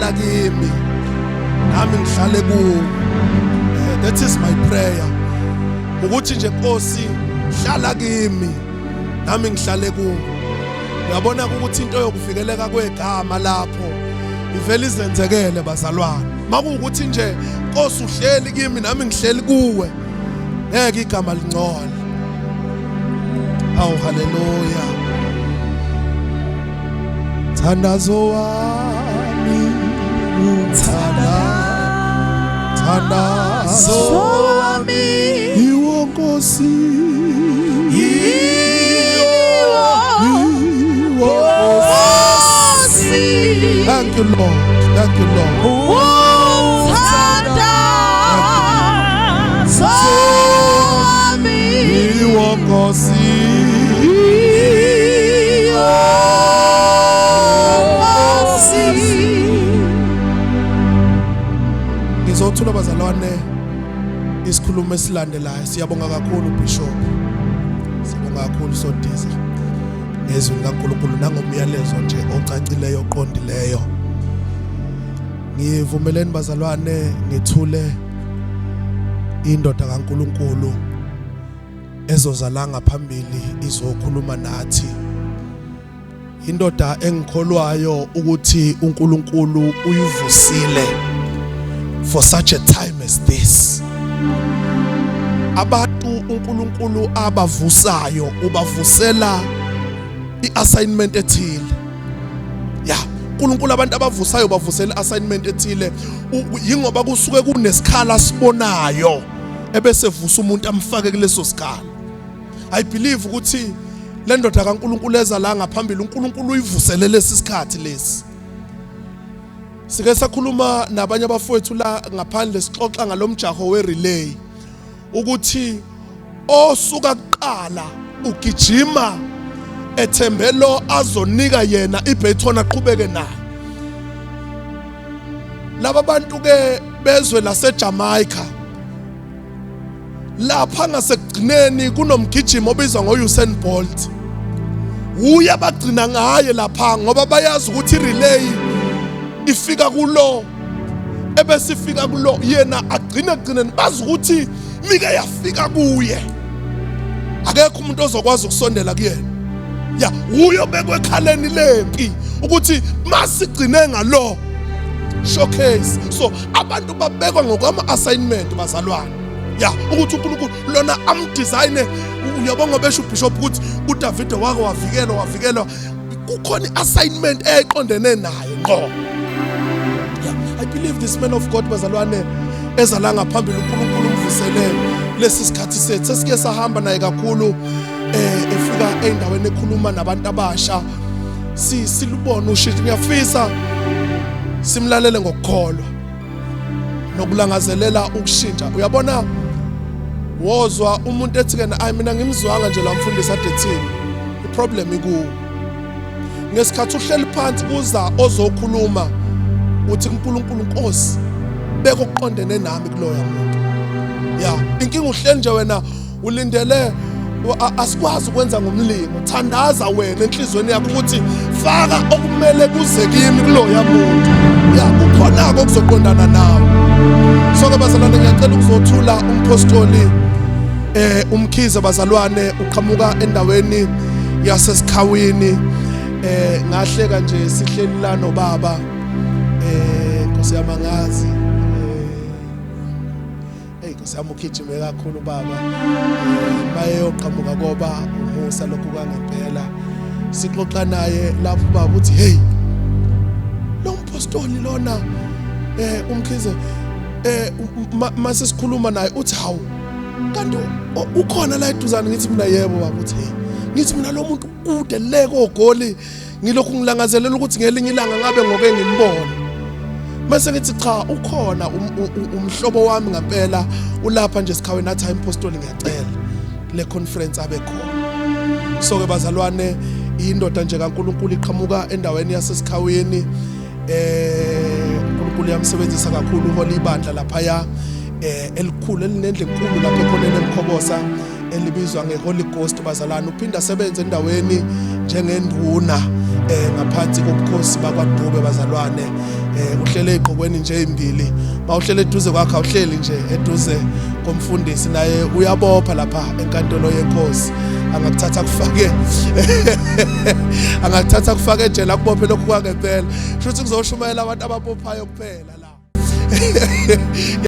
Hlala kimi nami ngihlale kuwe. That is my prayer. Ukuthi nje Nkosi hlala kimi nami ngihlale kuwe. Uyabona ukuthi into yokuvikeleka kwegama lapho ivele izenzekele bazalwane. Makuwukuthi nje Nkosi uhleli kimi nami ngihleli kuwe. Ngeke igama lingcole. Awu haleluya. Thandazo wami uthanda thandazo wami iwo Nkosi iwo iwo Nkosi. Thank you Lord. Thank you Lord. Uthandazo wami Iwo Nkosi iwo Nkosi. Ngizothula bazalwane isikhulumo esilandelayo. Siyabonga kakhulu Bishop. Siyabonga kakhulu Sodiza ngezwi likaNkulunkulu nangomyalezo nje ocacileyo oqondileyo. Ngivumeleni bazalwane ngithule indoda kaNkulunkulu ezoza la ngaphambili izokhuluma nathi. Indoda engikholwayo ukuthi uNkulunkulu uyivusile for such a time as this. Abantu uNkulunkulu abavusayo ubavusela iassignment ethile. Ya, uNkulunkulu abantu abavusayo bavusela iassignment ethile yingoba kusuke kunesikhala sibonayo ebese vusa umuntu amfake kuleso sikhala. I believe ukuthi le ndoda kaNkulunkulu eza la ngaphambili uNkulunkulu uyivusele lesi sikhathi lesi. Sike sakhuluma nabanye abafowethu la ngaphandle sixoxa ngalomjaho we relay ukuthi osuka kuqala ugijima ethembelo azonika yena ibaton aqhubeke nayo. Laba bantu ke bezwe laseJamaica lapha ngasekugcineni kunomgijimo obizwa ngo-Usain Bolt. Uye abagcina ngaye lapha ngoba bayazi ukuthi i-relay ifika kulo ebese ifika kulo yena agcine ekugcineni bazi ukuthi mike yafika kuye akekho umuntu ozokwazi ukusondela kuyena. Ya, uye obekwe ekhaleni lempi ukuthi masigcine ngalo showcase. So abantu babekwa ngokwama assignment bazalwane. Ya, ukuthi uNkulunkulu lona amdesign. Uyabonga besho uBishop ukuthi uDavide wake wavikelwa wavikelwa, kukhona iassignment eyayiqondene naye ngqo. Yeah, I believe this man of God bazalwane eza la ngaphambili uNkulunkulu umvusele lesi sikhathi sethu. Sesike sahamba naye kakhulu efika endaweni ekhuluma nabantu abasha, silubona ushintsho. Ngiyafisa simlalele ngokukholwa nokulangazelela ukushintsha. Uyabona wozwa umuntu ethi kena ayi mina ngimzwanga nje la mfundisi ade ethini, iproblem ikuwo. Ngesikhathi uhleli phansi kuza ozokhuluma uthi kuNkulunkulu Nkosi beka okuqondene nami kuloya muntu. Ya, inkinga uhleli nje wena ulindele asikwazi ukwenza ngomlingo. Thandaza wena enhlizweni yakho ukuthi faka okumele kuze kimi kuloya muntu. Ya, kukhona-ke okuzoqondana nawe. So-ke bazalwane ngiyacela ukuzothula umpostoli uMkhize bazalwane, uqhamuka endaweni yasesikhawini. Ngahleka nje sihleli la nobaba Nkosi yami angazi hey Nkosi yami ugijime kakhulu baba mayeyoqhamuka koba umusa lokhu kwangempela. Sixoxa naye lapho baba uthi hey lo mpostoli lona uMkhize mase sikhuluma naye uthi hawu kanti ukhona la eduzane. Ngithi mina yebo baba. Uthi hey, ngithi mina lo muntu kude le kogoli ngilokhu ngilangazelela ukuthi ngelinye ilanga ngabe ngoke ngimbone. Mase ngithi cha ukhona umhlobo wami ngempela ulapha nje esikhaweni. Athi hayi impostoli ngiyacela le conference abe khona. So ke bazalwane indoda nje kaNkulunkulu iqhamuka endaweni yasesikhawini. uNkulunkulu uyamsebenzisa kakhulu, uhola ibandla laphaya elikhulu elinendle enkulu lapha ekhoneni eMkhobosa elibizwa ngeHoly Ghost bazalwane. Uphinda asebenze endaweni njengenduna ngaphansi kobukhosi bakwaDube bazalwane. Uhlele ezigqokweni nje ezimbili, mawuhlele eduze kwakhe awuhleli nje eduze komfundisi, naye uyabopha lapha enkantolo yenkosi, angakuthatha kufake angakuthatha kufake ejele, akubophe lokhu kwangempela. Shuthi kuzoshumayela abantu ababophayo kuphela la.